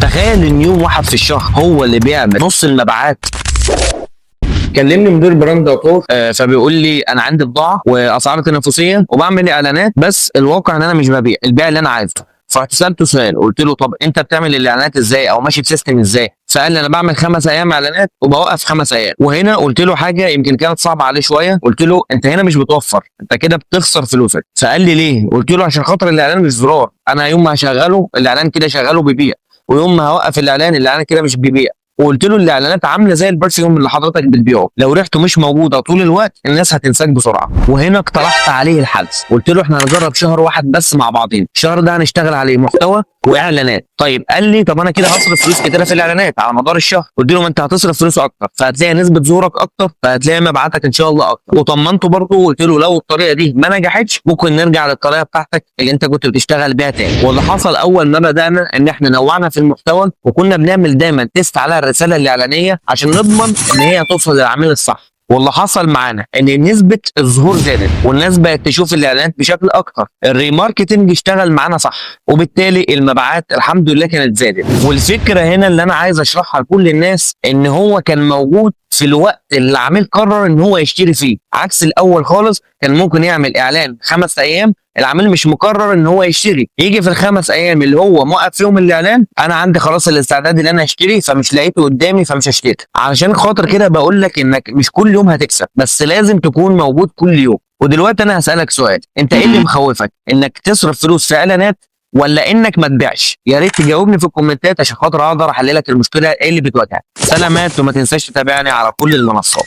تخيل ان يوم واحد في الشهر هو اللي بيعمل نص المبيعات. كلمني مدير brand عطور، فبيقول لي انا عندي بضاعة واسعار تنافسية وبعمل اعلانات، بس الواقع ان انا مش ببيع البيع اللي انا عايزه. فرحت سالته سؤال، قلت له طب انت بتعمل الاعلانات ازاي او ماشي ب system ازاي؟ فقال لي انا بعمل 5 ايام اعلانات وبوقف 5 ايام. وهنا قلت له حاجة يمكن كانت صعبة عليه شويه، قلت له انت هنا مش بتوفر، انت كده بتخسر فلوسك. فقال لي ليه؟ قلت له عشان خاطر الاعلان مش زرار، انا يوم ما هشغله الاعلان كده شغالة بيبيع، ويوم ما هوقف الاعلان الاعلان كده مش بيبيع. وقلت له الاعلانات عامله زي ال perfume اللي حضرتك بتبيعه، لو ريحته مش موجودة طول الوقت الناس هتنساك بسرعة. وهنا اقترحت عليه الحل، قلت له احنا هنجرب شهر واحد بس مع بعضين، الشهر ده هنشتغل عليه محتوى واعلانات. طيب قال لي طب انا كده هصرف فلوس كتيرة في الاعلانات على مدار الشهر. قلت له ما انت هتصرف فلوس اكتر، فهتلاقي نسبه ظهورك اكتر، فهتلاقي مبيعاتك ان شاء الله اكتر. وطمنته برضه وقلت له لو الطريقة دي ما نجحتش ممكن نرجع للطريقة بتاعتك اللي انت كنت بتشتغل بيها تاني. واللي حصل اول ما بدانا ان احنا نوعنا في المحتوى، وكنا بنعمل دايما test على الرسالة الاعلانية عشان نضمن ان هي توصل للعميل الصح. واللي حصل معانا ان نسبه الظهور زادت، والناس بقت تشوف الاعلانات بشكل اكتر، ال remarketing اشتغل معانا صح، وبالتالي المبيعات الحمد لله كانت زادت. والفكرة هنا اللي انا عايز اشرحها لكل الناس ان هو كان موجود في الوقت اللي العميل قرر ان هو يشتري فيه، عكس الاول خالص كان ممكن يعمل اعلان 5 ايام العميل مش مقرر ان هو يشتري، يجي في ال5 ايام اللي هو موقف فيهم الاعلان انا عندي خلاص الاستعداد اللي انا اشتري، فمش لقيته قدامي فمش هشتري. علشان خاطر كده بقول لك انك مش كل يوم هتكسب، بس لازم تكون موجود كل يوم. ودلوقتي انا هسالك سؤال، انت ايه اللي مخوفك؟ انك تصرف فلوس في اعلانات ولا انك ما تبيعش؟ يا ريت تجاوبني في الكومنتات عشان خاطر اقدر احلل لك المشكلة ايه اللي بتواجهك. سلامات، وما تنساش تتابعني على كل المنصات.